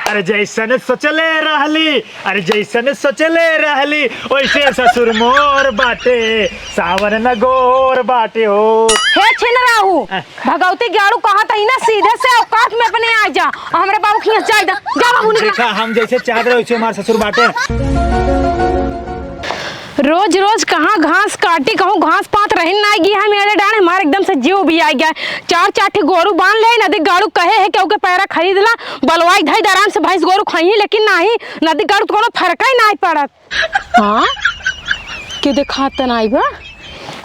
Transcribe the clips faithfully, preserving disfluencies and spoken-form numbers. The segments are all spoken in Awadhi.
अरे जैसन सोचले रहली, अरे जैसन सोचले रहली, वैसे ससुर मोर बाटे, सावन न गोर बाटे हो। हे छिनराहू, हाँ। भगवती गाड़ू कहत ही ना, सीधे से औकात में अपने आ जा, हमरे बाबू खियाँ जाए दा। जा बाबू, निकल। देखा, हम जैसे चाहत रहे, वैसे हमार ससुर बाटे। रोज रोज कहाँ घास काटी, कहूँ घास पात रहिन नाई गी है मेरे डाँड़, हमार एकदम से जीव भी आ गया। चार चार ठी गोरू बाँध ले, नदी गाड़ू कहे है कि ओके पैरा खरीद ला, बलवाई धई द आराम से भैंस गोरू खइहीं, लेकिन नाहीं, नदी गाड़ू त कौनो फरक ही नाई पड़त। हाँ? के देखात त नाई बा?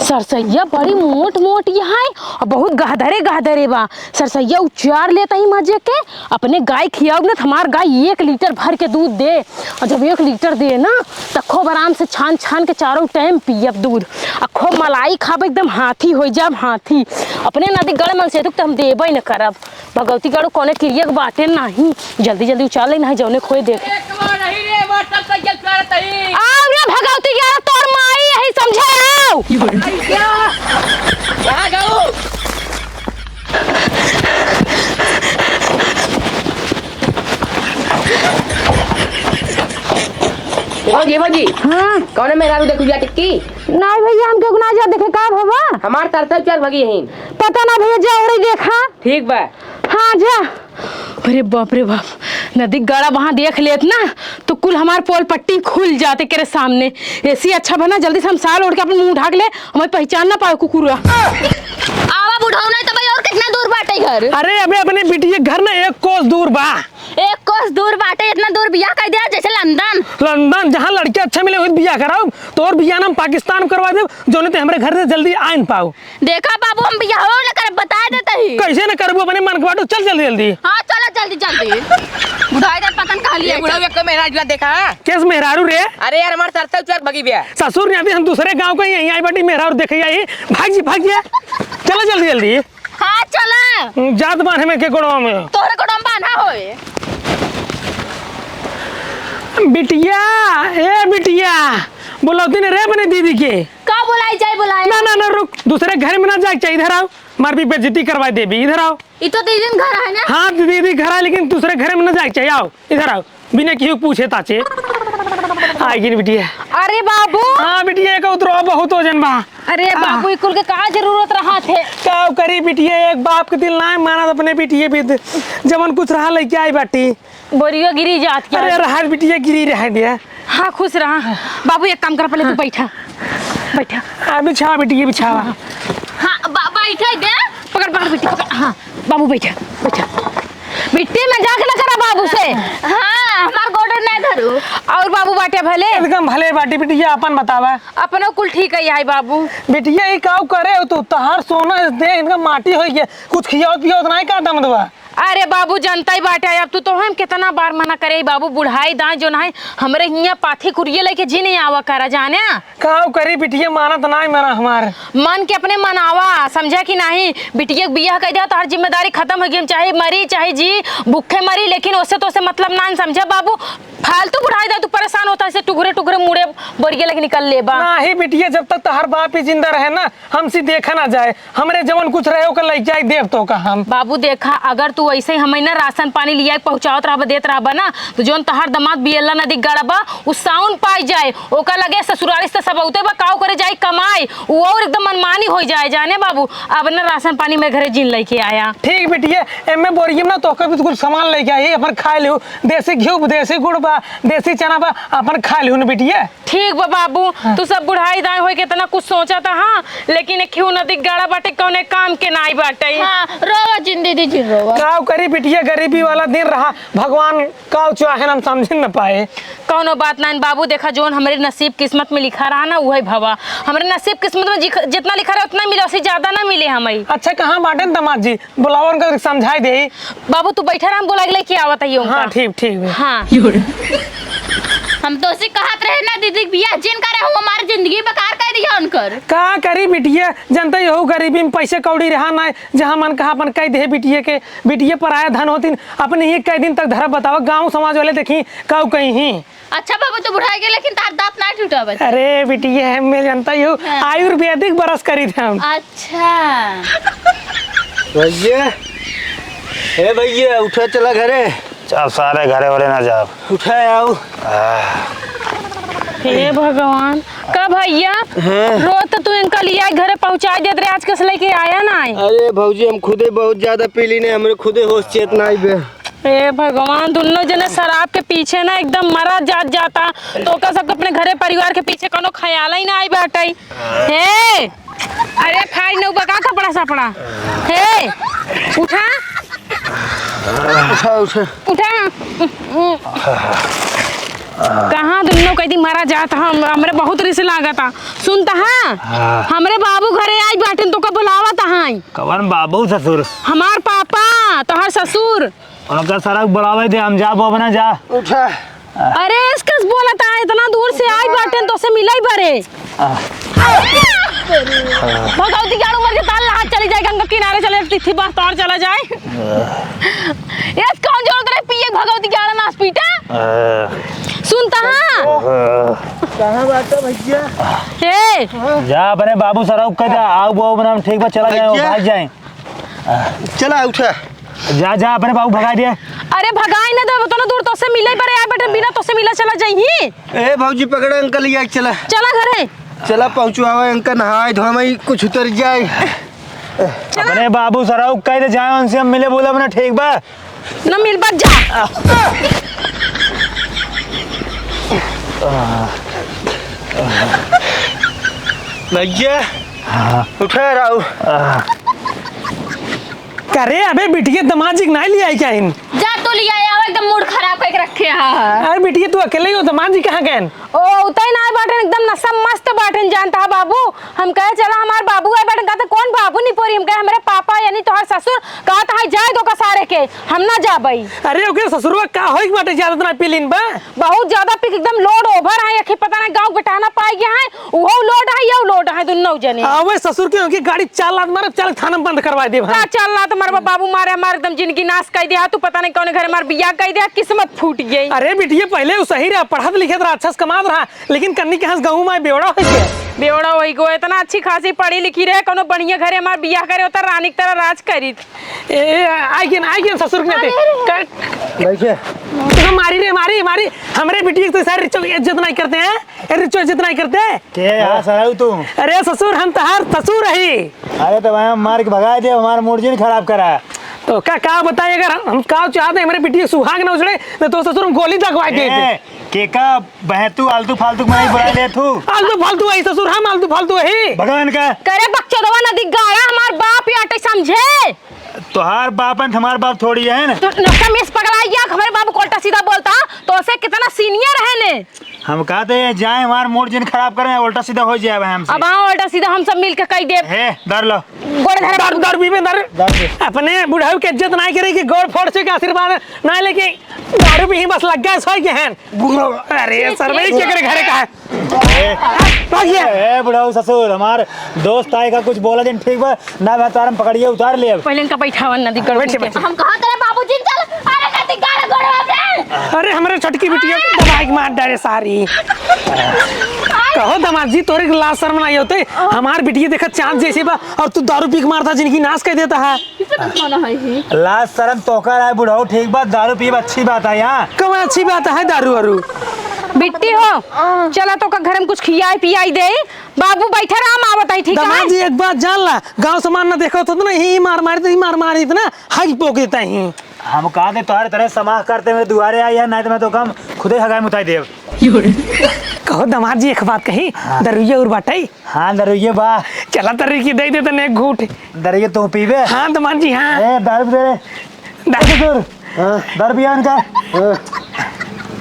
सरसैया बड़ी मोट मोट यहाँ है और बहुत गहदरे गहदरे बा। सरसैया उचार लेत ही मजे के, अपने गाय खियाउब ना त हमार गाय एक लीटर भर के दूध दे। और जब एक लीटर दे ना, त खूब आराम से छान छान के चारों टाइम पियब दूध। आ खूब मलाई खाब, एकदम हाथी होइ जाब, हाथी। अपने नदी गाड़ू मन से दुख त हम देबे न करब। भगवती गाड़ू कौने किरिया के बाटे नाही। जल्दी जल्दी उचार ले, नाही जौने खोए देख। एक बार नहीं रे, बार तब तक जल करत ही। आओ रे भगवती गाड़ू, तोर माई यही समझे आओ। अरे क्या? कहाँ गऊ? ए भौजी, ए भौजी। हाँ। कौने मेहरारू देखू जा टिक्की? नाही भैया, हम केहू ना जा देखे, का भवा? हमार तरफे चल भगी यहीं। पता ना भैया, जा ओरे देखा। ठीक बा। हाँ, जा। अरे बाप रे बाप, नदी गाड़ा वहाँ देख लेत ना, तो कुल हमार पोल पट्टी खुल जाते केरे सामने। ऐसी अच्छा बना, जल्दी से हम साल ओढ़ के अपन मुँह ढाक ले, हमें पहचान ना पावे कुकुरा। आवा बुढ़ऊ, नहीं तो भाई और कितना दूर बाटे घर? अरे अबे अपने बिटिया घर ना एक कोस दूर बा। एक कोस दूर बाटे, इतना दूर बियाह कर दिया जैसे लंदन। लंदन, जहाँ लड़के अच्छा मिले वही बियाह कराओ। तोर बियाह ना हम पाकिस्तान में करवा देब, जौने ते हमरे घर से जल्दी आइन पाओ। देखा बाबू, हम बियाहो न करब, बताइ देत ही। कैसे न करबू, अपने मन के बाटू, चल जल्दी जल्दी। हाँ, चला जल्दी जल्दी। बुढ़ाई दे पतन कहली ए है। बुढ़ऊ, एक तो मेहरारू देखा। केस मेहरारू रे? अरे यार, हमार सरसों चुअत भगी बिया। ससुर नहीं आती, हम दूसरे गाँव के यहीं आई बाटी, मेहरारू देखे आई। भाग जी, भाग जी। चला जल्दी जल्दी। हाँ, चला। जात बान्हे में के गोड़वा में। तोहरे गोड़वा में बान्हा होए। बिटिया, ए बिटिया, बोलौती ने रे अपने दीदी के। का बोलाई जाए, बोलाई? ना, ना, ना, रुक, दूसरे घर में ना जाए के चाहिए, इधर आओ, मार भी बेइज्जती करवाए देबी, इधर आओ। ई तो दीदी के घर है ना? हाँ, दीदी के घर है, लेकिन दूसरे घर में ना जाए के चाहिए, आओ, इधर आओ, बिना केहू पूछे ताचे। आइ गिन बिटिया। अरे बाबू। हाँ बिटिया, एक उतरो, बहुत वजन बा। अरे आ। बाबू, ई कुल के का जरूरत रहा थे? का करी बिटिया, एक बाप के दिल ना मानत अपने बिटिया भी, जवन कुछ रहा लइके आई बाटी। बोरियो गिरी जात के अरे आज। रहा बिटिया, गिरी रहा दिया। हाँ, खुश रहा। बाबू, एक काम कर, पहले तू हाँ। बैठा, बैठा। आ, बिछावा बिटिया, बिछावा। हाँ, बा-, बैठे दे। पकड़, पकड़ बिट्टी, पकड़। हाँ, बाबू बैठा, बैठा। बिट्टी, मजाक न करा बाबू से। हाँ, हमार गोड़ नहीं धरू। और बाबू बाटे भले? एकदम भले बाटी बिटिया, अपन बतावा। अपनो कुल ठीक है, आई बाबू। बिटिया, ई काऊ करे हो तू? तहार सोना दे, इनका माटी होई के, कुछ खियावत पियावत नहीं का दम दवा? अरे बाबू, जनता ही बाटे, अब तू तो हम कितना बार मना करे, बाबू, बुढ़ाई दाई जो ना है, हमरे हियाँ पाथी कुरिये लेके जी नहीं आवा करा, जाने? काऊ करी बिटिया, मानत नाई मना हमार। मन के अपने मनावा, समझा कि नाही? बिटिया के बियाह कर दिया, तोहर जिम्मेदारी खत्म हो गई, हम चाहे मरी, चाहे जी, भूखे मरी, लेकिन ओसे तो ओसे मतलब ना समझा बाबू। फालतू बुढ़ाई दा, तू परेशान होता है, टुकड़े टुकड़े मुड़े बोरिये लेके निकल लेबा। नाही बिटिया, जब तक तोहर बाप ही जिंदा रहे ना, हमसे देखा ना जाए, हमरे जवन कुछ रहे ओकर लइके आई देब तो का हम। बाबू देखा, अगर तू ऐसे ही हमें ना राशन पानी लिया के पहुँचावत रहबा, देत रहबा ना, तो जौन तहार दामाद बियला नदी गड़बा, उ साउन पाई जाए, ओकर लगे ससुरारी से सबौते बा, काऊ करे जाई कमाई, उ और एकदम मनमानी हो जाए। जाने बाबू, अब ना राशन पानी मेरे घरे जिन लेके आया। ठीक बिटिया, एमे बोरियम ना तोहके भी कुछ सामान लेके आई, अपन खाए लियो, देसी घी, देसी गुड़ बा, देसी चना बा, अपन खाए लियो ना बिटिया। ठीक बा बाबू, हाँ। तू सब बुढ़ाई दाई होई के इतना कुछ सोचा था, हाँ, लेकिन एक क्यों नदी गाड़ा बाटे, कौने काम के नाई बाटे। हाँ, रोवा जिन दीदी जिन रोवा। काव करी बिटिया, गरीबी वाला दिन रहा, भगवान काव चाहे हम समझ न पाए। कौनो बात नाई बाबू, देखा जौन हमरे नसीब किस्मत में लिखा रहा ना, उहे भवा। हमरे नसीब किस्मत में जिख-, जितना लिखा रहा उतना मिले, उससे ज्यादा ना मिले हमें। अच्छा, कहाँ बाटे न दामाद जी? बुलाओ उनका, समझाई दे। बाबू, तू बैठा रहा, हम बोला के लेके आवत है ये उनका। हाँ, ठीक, ठीक बा। हाँ। हम तो उसे कहत रहे ना, दीदी के बियाह जिन करे, हम हमार जिंदगी बेकार कर दिया उनकर। का करी बिटिया, जनता यहू गरीबी में पैसे कौड़ी रहा ना, जहाँ मन कहा अपन कह दे बिटिया के, बिटिया पराया धन होतिन, अपने ही कई दिन तक धरब बतावा, गाँव समाज वाले देखी, काऊ कहीं ही। अच्छा बाबू, तू बुढ़ा गया, लेकिन तार दांत ना टूटा बस। अरे बिटिया, हम मैं जनता ही हूँ, हाँ। आयुर्वेदिक बरस करी थे हम। अच्छा। भैया, ए भैया, उठा चला घरे। अब सारे घरे वरे ना जाब। उठा आओ। आह। हे भगवान, का भैया? हाँ। रोज तो तू इनका लिया घरे पहुँचाइ देत रहे, आज कस लेके आया नाहीं? अरे भौजी, हम खुदे बहुत ज्यादा पी लीने, हमरे खुदे होश चेत नाहीं बे। हे भगवान, दुन्नो जने शराब के पीछे ना एकदम मरा जात जाता, तो का सबके अपने घरे परिवार के पीछे कौनो ख्याल ही ना आई बाटई। हे, अरे फाड़ नउबा का कपड़ा सपड़ा। हे, उठा। उठा, उठा। उठा। कहाँ दुन्नो कइदी मरा जात ह, हम, हमरे बहुत रिस लागत ह। सुनत ह, हाँ। हमरे बाबू घरे आइ बाटेन, तोका बोलावत हइँ। कवन बाबू ससुर? हमार पापा, तोहार ससुर। उनका सरक बुलावे दे, हम जाबो अपना जा। उठा। अरे, इसकस बोलत ह, इतना दूर से आइ बाटेन, तोसे मिलइ बरे। आ। भगवती जाड़ू मर के ताल हाथ चली जाए, गंगा किनारे चले, तिथि बहतौर चला जाए। यस, कौन जरूरत रहे पिए भगवती जाड़ा नास पीटा? आ। सुनत ह? आ। कहाँ बाटे भैया? हे। जा अपने बाबू सरक कइ दे, आउ वो अपना ठीक बा, चला जाए, भैया। भाग जाए। चला, उठा। जा, जा, अपने बाबू भगाइ दे। अरे, भगाइ न दे, उतना दूर तोसे मिलइ बरे आइ बाटेन, बिना तोसे मिला चला जइहीं। ए, भौजी, पकड़े अंकल, या चला। चला घरे। चला, पहुँचवावे अंकल, नहाए धोए, कुछ उतर जाए। चला। अपने बाबू सरक कइ दे, जाए उनसे हम मिले, बोला अपना ठीक बा। न मिलबा, जा। भैया, हाँ। उठा राउ। का रे, अबे बिटिया दमाद जी के नाहीं लियाई का इन? जा तू लियाई, आवा, एकदम मूड खराब कइके रखे हा। अरे बिटिया, तू अकेले ही हो, दमाद जी कहाँ गएन? ओ, उतई नाहीं बाटेन, एकदम नशा मस्त बाटेन, जानत ह बाबू। हम कहे, "चला, हमार बाबू आइ बाटेन।" कहत, "कौन बाबू निपोरी?" हम कहे, "हमरे पापा, यानी तोहार ससुर।" कहत, "हाँ, जाए दो का सारे के, हम ना जाबई।" अरे, ओके ससुरवा का होइक बाटे, ज्यादा इतना पी लीन बा? बहुत ज्यादा पी के एकदम load over है, एक ही पता नहीं गाँव बेटाना पाइ गया है, उहो load है, यहू load है, दुन्नो जने। हाँ, वही ससुर के, उनकी गाड़ी चार लात मारे, चल थाना में बंद करवा दे। का चार लात मारे बाबू, मारे हमार एकदम जिंदगी नाश कइ दिया, तू पता नहीं कौन घर हमार बियाह कइ दिया, किस्मत फूट गई। अरे बिटिया, पहले उ सही रहा, पढ़त लिखत रहा, अच्छा से कमात रहा, लेकिन कन्नी के हंस गहूं में बेवड़ा होइ गया। बेवड़ा होइ गो, इतना अच्छी खासी पढ़ी लिखी रहे, कौनो बढ़िया घरे हमार बियाह करे होता, रानी की तरह राज करीत। ए, ए, आइ गेन, आइ गेन ससुर के नाते। अरे, अरे। का-, बैठे। तो मारी रे, मारी, मारी। हमरे बिटिया के तो सारे रिचो इज्जत नहीं करते हैं। ए, रिचो इज्जत नहीं करते। के यहाँ सराऊ तू? अरे ससुर, हम तोहार ससुर हई। अरे तो भाई, हम मार के भगाइ दे, हमार मूड जिन खराब करा। तो का, का बताई, अगर हम, हम का चाहते हैं, हमरे बिटिया सुहाग ना उजड़े, तो, तो ससुर हम गोली लगवाइ देते। ए, के का बहतू आलतू फालतू के मनई बुलाइ लेत हू। आलतू फालतू है ससुर, हम आलतू फालतू है। भगवान का। करे बकचोदवा नदी गाड़ा, हमार बाप ही आटे समझे। तोहार बाप है, हमार बाप थोड़ी है ना। तू नक्शा में से पगला गया, हमारे बाबू को उल्टा सीधा बोलता, तो उसे कितना senior है ने। हम कहते हैं, जाए हमार मूड जिन खराब करे, उल्टा सीधा होइ जाए हमसे। अब हाँ, उल्टा सीधा हम सब मिल के कहि देब। हे, धर लो। गोड़ धर। दारू, दारू पीबे, दारू। दारू पी। अपने बुढ़ऊ के इज्जत नाहीं करे कि गोड़ फोड़ से के आशीर्वाद नाहीं लेके दारू पी ही बस लग गए, सोई के हैं। अरे, सरवे के करे घरे का है। ए, भागिए। ए, बुढ़ऊ ससुर, हमार दोस्त आए का कुछ बोला जिन ठीक बा, ना मैं तारम पकड़िए उतार ले। पहले इनका बैठावन नदी कर बैठे, के। बैठे। हम कहा करे बाबूजी चल, अरे नदी गाड़ गोड़ में। अरे हमरे छोटकी बिटिया के दबाई के मार डाले सारी। कहो दामाद जी, तोरे के लाज शर्म नाहीं होते? हमार बिटिया देखत चाँद जैसे बा और तू दारू पी के मारता, जिंदगी नाश कर देता है। किसे बदमाना है ये? लाज शर्म तोहका रहा है बुढ़ऊ, ठीक बात, दारू पीब अच्छी बात है यहाँ। कौन अच्छी बात है दारू वारू? बिट्टी हो, चला तोका घर में कुछ खियाई पियाई दे। बाबू बैठे रहा, हम आवत है, ठीक है? दामाद जी एक बात जान ला, गाँव समाज ना देखो तो ना ही मार मारी, तो ही मार मारी इतना हाई पोक देता ही। हम कहा दे तोहरे तरह समाज करते मेरे दुआरे आई है, नहीं तो मैं तो कम खुदे हगाई मुताई देव। कहो दामाद जी एक बात कही, हाँ। दरुइया और बाटई? हाँ, दरुइये बा। चला, तरी की दे दे तने एक घूंट। दरुइये तू पीबे? हाँ, दामाद जी, हाँ। ए, दारू दे रे। दारू। ससुर। हाँ। दारू पिया इनका। हाँ।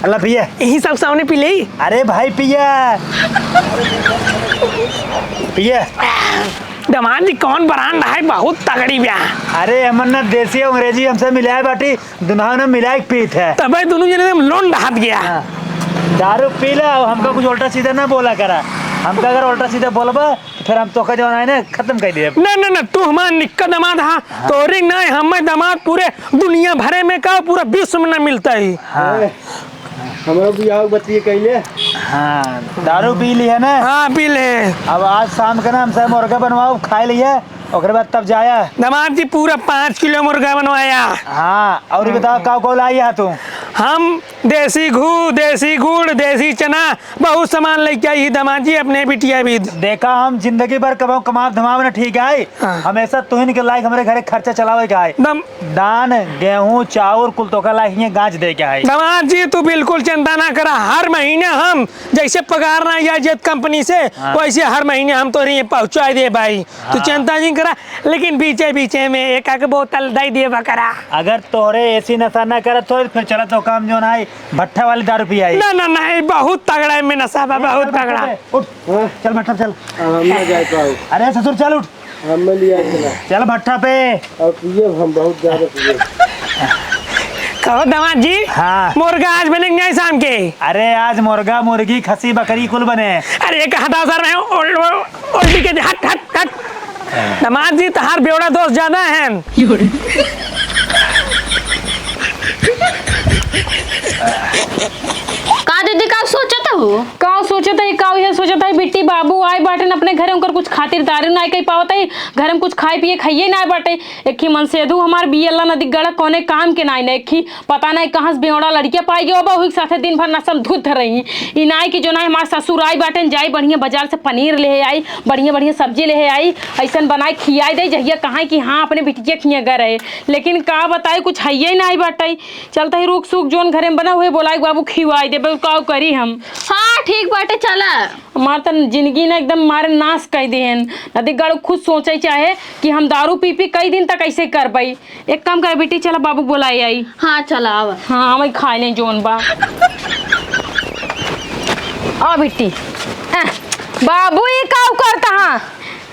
अल्लाह पिए। यही सब सामने पी ले। अरे भाई, पिया। पिए। दामाद जी, कौन brand है? बहुत तगड़ी बा। अरे, हमन ना देसी अंग्रेजी हमसे मिलाए बाटी। दुनहु ने मिलाए के पीत है। तबे दुनू जने एकदम लोन डहात गया। हाँ। दारू पी ला, अब हमका कुछ उल्टा सीधा ना बोला करा। हमका अगर उल्टा सीधा बोलबा, तो फिर हम तोका जौन है ना, खत्म कर देब। ना, ना, ना, तू हमार निक्का दामाद हा। हाँ। तोरे ना, हमें दामाद पूरे दुनिया भरे में का, पूरा विश्व में ना मिलता ही। हाँ। ए, हमरा बियाह के बतिये कैले। हाँ, दारू पी ली है ना? हाँ, पी ले। अब आज शाम के ना हमसे मुर्गा बनवाओ, खाए लिए। ओकरे बाद तब जाया। दामाद जी, पूरा पाँच किलो मुर्गा बनवाया। हाँ, और ये बताओ, हाँ। का का लाई है तू? हम देसी घू, देसी गुड़, देसी चना, बहुत सामान लेके आई ही दामाद जी, अपने बिटिया भी। देखा, हम जिंदगी भर कमाओ, कमाब धमाब न ठीक है। हाँ। हमेशा तुहिन के लायक हमरे घरे खर्चा चलावे के है। दम- धान, गेहूं, चाउर, कुल तोका लायक हियां गांच दे के है। दामाद जी, तू बिल्कुल चिंता ना करा, हर महीने हम जैसे पगार ना आया जेत कंपनी से, हाँ। वैसे हर महीने हम तोहरे हियां पहुंचाई दे भाई। तू हाँ। चिंता नहीं करा, लेकिन बीचे बीचे में एक आके बोतल दे दिए बकरा। अगर तोहरे ऐसी नशा ना करत हो, फिर चला तो काम जो ना है, भट्ठा वाली दारू पियाई। ना, ना, ना, ये बहुत तगड़ा है, में नशा बा, बहुत चल भट्ठा तगड़ा। पे, उठ, हाँ। चल भट्ठा पे चल। हम ना जाए पाओ। अरे ससुर, चल उठ। हम ना लिया चला। चल भट्ठा पे। और पिए हम बहुत ज्यादा पिए। कहो दामाद जी, हाँ। मुर्गा आज बनेंगे शाम के? अरे आज मुर्गा, मुर्गी, खसी, बकरी कुल बने। अरे एक हटा सर, मैं उल-, उल-, उल्टी के हट, हट, हट। दामाद जी, तहार बेवड़ा दोस्त ज्यादा हैं। का दीदी, का सोचत हो? का सोचत है, का उहे सोचत है, बिट्टी बाबू आए बाटेन अपने घरे, उनकर कुछ खातिरदारी नाई कई पावत है, घर में कुछ खाए पिए खाइए नाई बाटे। एक ही मन से दू हमार बियल्ला नदी गड़ा कौने काम के नाई न, एक ही पता नाई कहाँ से बेवड़ा लड़किया पाई गयो बा, वही के साथे दिन भर नशा में धुत रही। ई नाई कि जो नाई हमार ससुर आई बाटेन, जाई बढ़िया बाजार से पनीर ले आई, बढ़िया बढ़िया सब्जी ले आई, ऐसन बनाए खियाई दे जहिया कहाँ कि हाँ अपने बिटिया खिया गए रहे। लेकिन का बताई, कुछ हइये नाई बाटे। चलता ही रूख सूख जोन घरे में बना हुए बोलाई बाबू खिवाई देबे, का करी हम। हाँ ठीक बाटे, चला। हमार त जिंदगी ना एकदम मारे नाश कई देहन। नदी गड़ खुद सोचे चाहे कि हम दारू पी पी कई दिन तक ऐसे कर पाई। एक काम कर बेटी, चला बाबू बोलाई आई। हाँ चला आवा। हाँ, हम खाए लें जोन बा। आ बेटी, ए, बाबू ये का करता हाँ?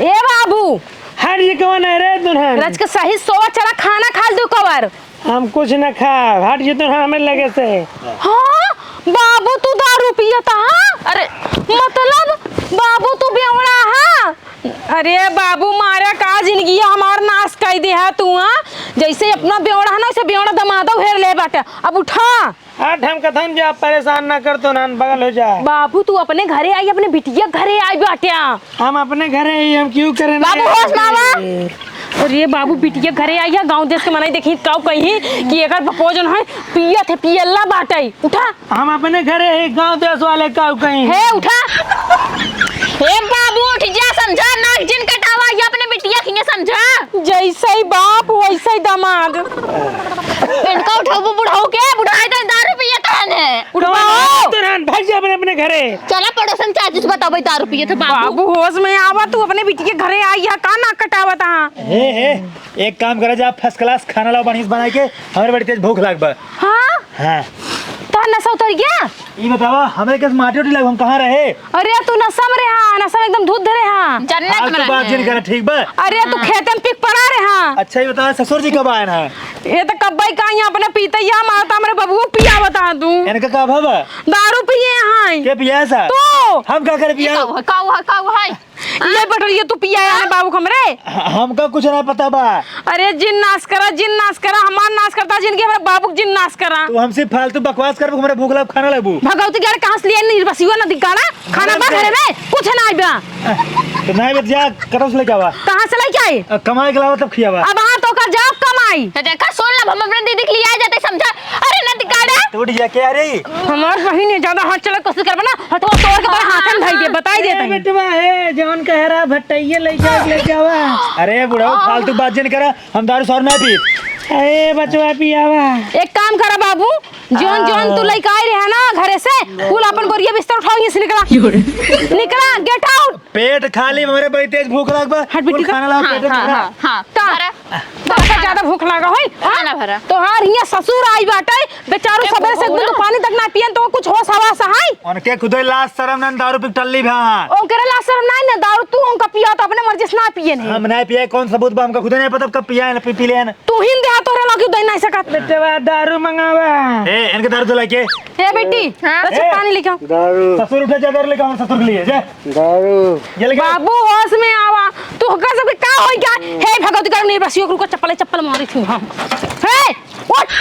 ए बाबू। हट, ये कौन है रे दुल्हन? रच के सही सोवा चला, खाना खा दू कवर। हम कुछ न खाब, हट जितन हमें लगे से। हाँ, बाबू तू दारू पियत हा? अरे, मतलब बाबू तू बेवड़ा हा? अरे बाबू मारे का जिंदगी हमार नाश कई दे हा तू, हाँ? जैसे अपना बेवड़ा है ना, वैसे बेवड़ा दमादो हेर ले बाटे। अब उठा। हट, हम कथन जा, परेशान ना कर तो नान बगल हो जा। बाबू तू अपने घरे आई, अपने बिटिया घरे आई बाटे। हम अपने घरे ही, हम क्यों करें बाबू, होश में आवा। अरे बाबू, बिटिया घरे आई है, गाँव देश के मनई देखी काऊ कहीं कि एकर बापो जौन है, पियत है, पियल्ला बाटे। उठा। हम अपने घरे ही, गाँव देश वाले काऊ कहीं। हे उठा। हे बाबू, उठ जा, समझा, नाक जिन कटावा, ये अपने बिटिया खिए समझा। जैसे ही बाप, वैसे ही दामाद। इनका उठाऊ, बुढ़ऊ के, बुढ़ाई तो दारू पिए तहन है। उठवाओ। कौन है? तुरंत भाग जा अपने, अपने घरे। चला पड़ोसन चाची से बताओ भाई, दारू पिए थे बाबू। बाबू होश में आवा, तू अपने बिटिया घरे आई है, का नाक कटावत हा? हे, हे, एक काम करा जा, first class खाना लाओ बढ़िया से बनाई के, हमरे बड़ी तेज भूख लाग बा। हाँ? हाँ। तो नशा उतर गया? ई बतावा, हमरे के माटी उटी लाग, हम कहाँ रहे? अरे तू नशा में रहे हा, नशा में एकदम धुत धरे हा। जन्नत में रहे। बात जिन करा, ठीक बा? अरे तू हाँ। खेते में पिक पड़ा रहे हा। अच्छा, ये बतावा, ससुर जी कब आए ना? ये तो कब्बई का यहाँ अपने पीते या मारता, हमरे बबुआ पिया बता तू। इनका का भवा? दारू पिए हैं। के पिया सा? तू। हम का करे पिया? का हुआ, का हुआ, का हुआ है? ये बटोरिया तू पिया है बाबू हमरे? ह-, हमका कुछ ना पता बा। अरे जिन नाश करा, जिन नाश करा, हमार नाश करता जिनके हमरे बाबू के जिन नाश करा। तू हमसे फालतू बकवास कर, हमरे भूख लग खाना लेबू। भगवती गाड़ कहाँ से लिया निर्बसियो ना दिगाड़ा? खाना बा घरे में? कुछ ना आइबा। तो नहीं बत जा, कतौ से लेके आवा? कहाँ से लेके आई? अ, कमाई के लावा तब खियावा। अब हाँ तो कर जाओ कमाई। तो देखा सुन लब, हम अपने दीदी के लिए आ जाते समझा। अरे ना दिगाड़ा। टूट गया क्या रे? हमार बहिन ये ज्यादा हाथ चला कोशिश करबा ना, हथवा तोड़ के तोरा हाथे में धई दे, बताई दे ए तनी। बेटवा, ए, जवन कह रहा भट्टैया लइका के लइका बा। अरे बुढ़ऊ, फालतू बात जिन करा, हम दारू सारू ना पी। ए बचवा पियावा। एक काम करा बाबू, जौन, जौन तू लइका आई रहे ना घरे से, कुल अपन बोरिया बिस्तर उठाओ, यहीं से निकला। निकला, get out। पेट खाली, हमरे बड़ी तेज भूख लाग बा। हट बेटी, कुल खाना लाओ, हाँ, पेट हाँ, भरा। हाँ, हाँ। का? भरा। तोहका ज्यादा भूख लागा होई? हाँ? खाना भरा। तोहार हियां ससुर आई बाटे, बेचारू सबेरे से एक बूंद पानी तक ना पियन, तो कुछ होश हवास है? उनके खुदे लाज शरम ना, दारू पी के टल्ली भा। ओकरे लाज शरम ना, ना दारू तू उनका पिया तो अपने मर्जी से ना पियन है। हम ना पिए, कौन सबूत बा? हमका खुदे नहीं पता कब पिया है, ना पी, पी ले है ना। तू ही दे तोरे लगे दे नहीं सकत। बेटवा दारू मंगावा। ए, इनके दारू दिला के। ए बेटी, हाँ? अच्छा ए, पानी लेके आओ। दारू। ससुर उठे जा, दारू लेके आओ, ससुर के लिए, जा। दारू। ये लेके आओ। बाबू होश में आवा। तू हकर सबके का होई क्या? हे भगवती कर निर्बसियो को चप्पल, चप्पल मारी थी हम। हे, उठ।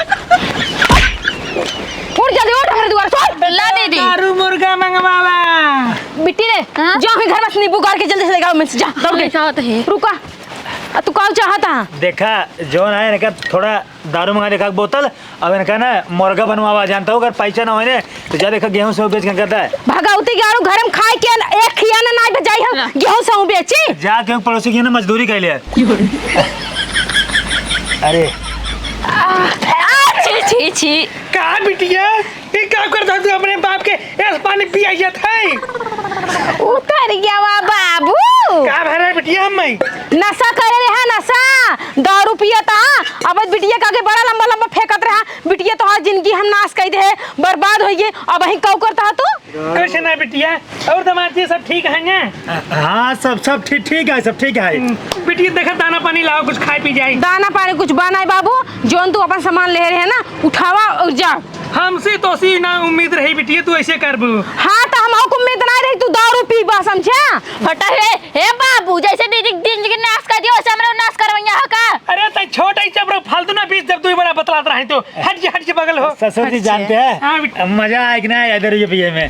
उठ जल्दी उठ हमरे दुआर से उठ। ला दीदी। दारू मुर्गा मंगवावा। बिट्टी रे, हाँ? जा अपने घर में से नींबू गाड़ के जल्दी से लेके आओ, मैं जा, दौड़ के। रुका। आ, तू का चाहत हा? देखा, जौन है इनका थोड़ा दारू मंगा देखा बोतल, अब इनका ना मुर्गा बनवावा जानता हो, अगर पैसा ना होए ने तो जा देखा गेहूं से बेच के करता है। भगवती गाड़ू घर में खाए के न-, एक खिया ना नाई बजाई हम हाँ। गेहूं से बेची। जा के पड़ोसी की ना मजदूरी कर लिया। अरे आ, छी, छी, छी। का बिटिया, ई का करत हस तू अपने बाप के एस पानी पियाइयत है? उतर गया वा बाबू। का भरा है बिटिया हम में? नशा करे रहा, नशा। दारू पियत हा, अब बिटिया का के बड़ा लंबा लंबा फेंकत रहा। बिटिया तोहार जिंदगी हम नाश कर दे, बर्बाद हो गए। अब वहीं कऊ करत हा तू? कैसे ना बिटिया, और दामाद जी सब ठीक है ना? हाँ, सब, सब ठीक, ठीक है, सब ठीक है। हम्म, बिटिया देखा दाना पानी लाओ, कुछ खाए पी जाए। दाना पानी कुछ बा नाई बाबू, जौन तू अपन सामान ले रहे ना, उठावा और जा। हमसे तो सी ना उम्मीद रही बिटिया, तू ऐसे करबू। हाँ, तो हमहू को उम्मीद ना रही, तू दारू पीबा, समझा? फटा हे, हे बाबू, जैसे दीदी जिंदगी नाश कर दियो, वैसे हमरो नाश करवैया हो का? अरे, तै छोट है, जब फालतू ना बीच, जब तू ही बड़ा बतलात रहे तो, हट जा, हट जा, बगल हो। ससुर जी अच्छा। जानते हैं, हाँ, बिट- मजा आए कि ना आए इधर ये पिए में?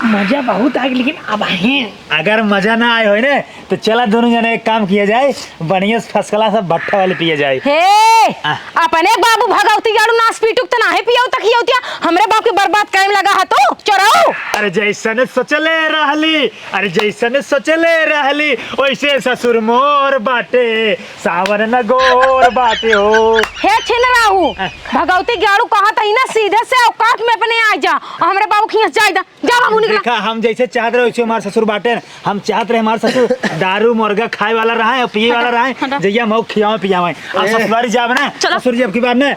मजा बहुत आए, लेकिन अब है। अगर मजा ना आए होए ने, तो चला दोनों जने एक काम किया जाए, बढ़िया से first class भट्ठा वाली पिए जाए। हे, आ। अपने बाबू भगवती गाड़ू नाश पीटुक त नाही पियौता खियौतिया, हमरे बाप के बर्बाद करे में लगा हा तू, चोरऊ। अरे जैसन सोचले रहली, अरे जैसन सोचले रहली, वैसे ससुर मोर बाटे, सावन न गोर बाटे हो। हे छिनराहू, आ। भगवती गाड़ू कहत ही ना, सीधे से औकात में अपने आ जा, और हमरे बाबू खियां से जाए दा। जा बाबू, निकला। देखा, हम जैसे चाहत रहे, वैसे हमार ससुर बाटे। हम चाहत रहे, हमार ससुर दारू मुर्गा खाए वाला रहे और पिए वाला रहे। हटा। जइया मऊ खियावे पियावे। अब ए। ससुरारी जाब ना, चलो। ससुर जी, अब की बार ना,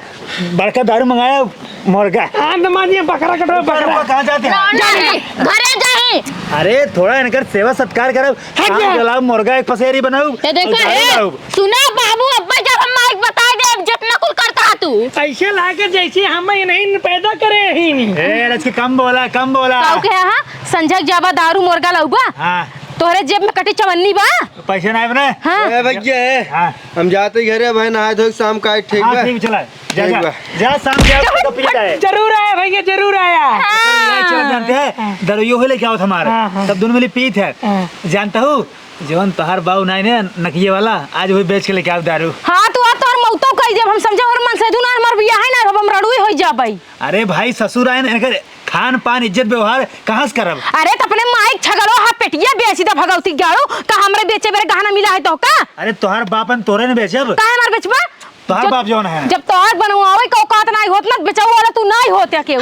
बड़का दारू मंगाया, मुर्गा। हाँ, दामाद जी, बकरा कटवा, बकरा। बकरा कहाँ जाते हैं? ना, ना, घरे जाई। अरे, थोड़ा इनकर सेवा सत्कार करब। हट जा। जलाओ, मुर्गा एक पसेरी बनाऊ। ये देखो, और दारू ए, लाऊ। सुना बाबू, अब्बा जब हम माइक बताए दे, जितना कुल करता है तू। ऐसे लागे जैसे हम इन्हें पैदा करे ही नहीं। ए, रच के कम बोला, कम बोला। काऊ के, हाँ? संझक जाबा दारू मुर्गा लउबा? हाँ। तोहरे जेब में कटी चवन्नी बा? पैसे ना बने? हाँ। ए भैया, ए, हाँ। हम जाते ही घरे भाई, नहाए धोए शाम का आए, ठीक हाँ, बा? ठीक, चला। जा, ठीक जा। बा। जा, शाम के आओ, तो पी जाए। जरूर आया भैया, जरूर आया। हाँ। चला, जानते हैं, हाँ। दरुइयो हो लेके आओ हमारे। हाँ, हाँ। तब दोनों मिली पीत है। हाँ। जानता हूँ, जवन तोहार बाऊ नाई ने नकिये वाला, आज वही बेच के लेके आओ दारू। हाँ, तू आ तोहर मौतो कही देब, हम समझे और मन से दू ना, हमार बियाह है ना, अब हम रड़ुई होई जाबई। अरे भाई, ससुर आए ना, इनकर खान पान, इज्जत, व्यवहार कहाँ से करब? अरे, त अपने माई के छगलो हा पेटिया बेची दा भगवती गाड़ू, का हमरे बेचे बेरे गहना मिला है तो का? अरे, तोहार बापन तोरे ने बेचब? काहे हमार बेचबा? तोहार जब, बाप जौन है। जब तोहार बनवावे के औकात नाई होत ना, बेचऊ वाला तू नाई होत या केहू।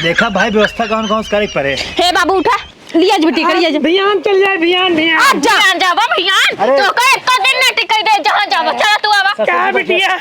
देखा भाई, व्यवस्था कौन कौन से करे के पड़े। हे बाबू, उठा, लिया जी बेटी, करिया जी। भियान चल जाए, भियान, भियान। अब जा। भियान जाबा, भियान। अरे। तो का एको दिन ना टिकै दे, जहाँ जाबा, चला तू आवा। ससुर का जी को बिटिया?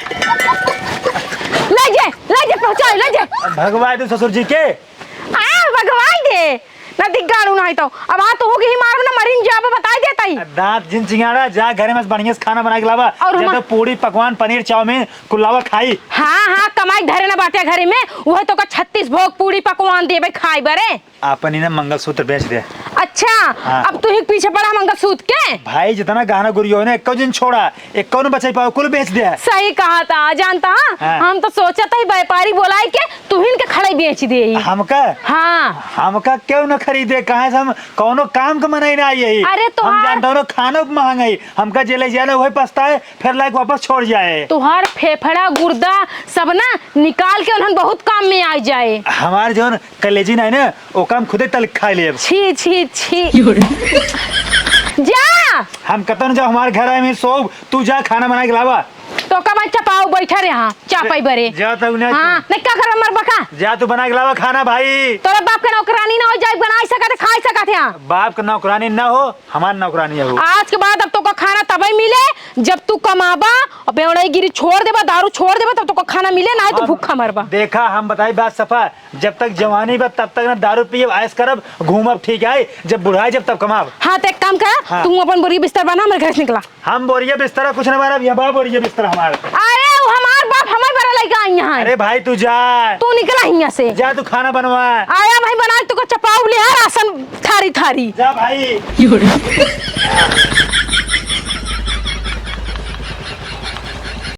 ले जे, ले जे, पहुँचाओ, ले जे। भगवाई दे ससुर जी के। आ, भगवाई दे। ना दिग्गाड़ू नहीं तो। अब आ तोहू के ही मारब ना, मरिन जाबा, बताई देता ही। दांत जिन चिंगाड़ा, जा घरे में से बढ़िया से खाना बना के लावा। और जा हम तो पूड़ी, पकवान, पनीर, चाउमीन, कुल लावा खाई। हाँ, हाँ, कमाई धरे ना बाटे घरे में, वह तो का छत्तीस भोग पूड़ी, पकवान देबे खाए बरे। आपन ही ना मंगलसूत्र बेच दे। अच्छा, हाँ। अब तू ही पीछे पड़ा मंगलसूत्र के? भाई, जितना गहना गुरियो है ना, एको जिन छोड़ा, एको न बचाई पाओ, कुल बेच दे। सही कहा था, जानता हाँ? हाँ। हम तो सोचा था ही व्यापारी बोलाई के तू ही इनके खड़े बेच दे ही। हमका? हाँ। हमका क्यों न खरीदे? कहाँ से हम कौनो काम के मनई ना आई है। अरे तो हम हाँ। जानता हूँ ना, खाना महंगा है, हमका जे ले जाए ना वही पछताए, फिर लाइक वापस छोड़ जाए। तुहार फेफड़ा, गुर्दा सब ना निकाल के उन्हन बहुत काम में आ जाए। हमार जौन कलेजी नहीं ना, ओका हम खुदे तल खा लेब। छी, छी, छी। जा। हम कतन जाओ, हमार घर आए में सोब, तू जा खाना बना के लावा। तो का भाई चपाओ बैठा रहे, हाँ, चापाई बरे। जा तू ना। हाँ, नहीं का कर मर बका। जा तू बना के लावा खाना भाई। तोरे बाप के नौकरानी ना हो जाए, बनाई सकत है, खाई सकत है। बाप के नौकरानी ना हो, हमार नौकरानी हो। आज के बाद अब तो का खाना तबे मिले, जब तू कमाबा, अब बेवड़ाईगिरी छोड़ देबा, दारू छोड़ देबा, तब तो का खाना मिले, ना है तो हाँ, भूखा मरबा। देखा, हम बताई बात सफा, जब तक जवानी बा, तब तक ना दारू पियब, ऐश करब, घूमब, ठीक है? जब बुढ़ाई जब तब कमाब। हाँ, तो एक काम कर, हाँ। तू अपन बोरी बिस्तर बना, हमरे घर से निकला। हम बोरिया बिस्तर कुछ ना बनाब, ये बा बोरिया बिस्तर हमार। अरे, वो हमार बाप, हमें बड़ा लइका आई यहाँ। अरे भाई, तू जा। तू निकला हियाँ से। जा, तू खाना बनवा। आया भाई, बना, तू को चपाऊ ले आ, राशन थारी थारी। जा भाई।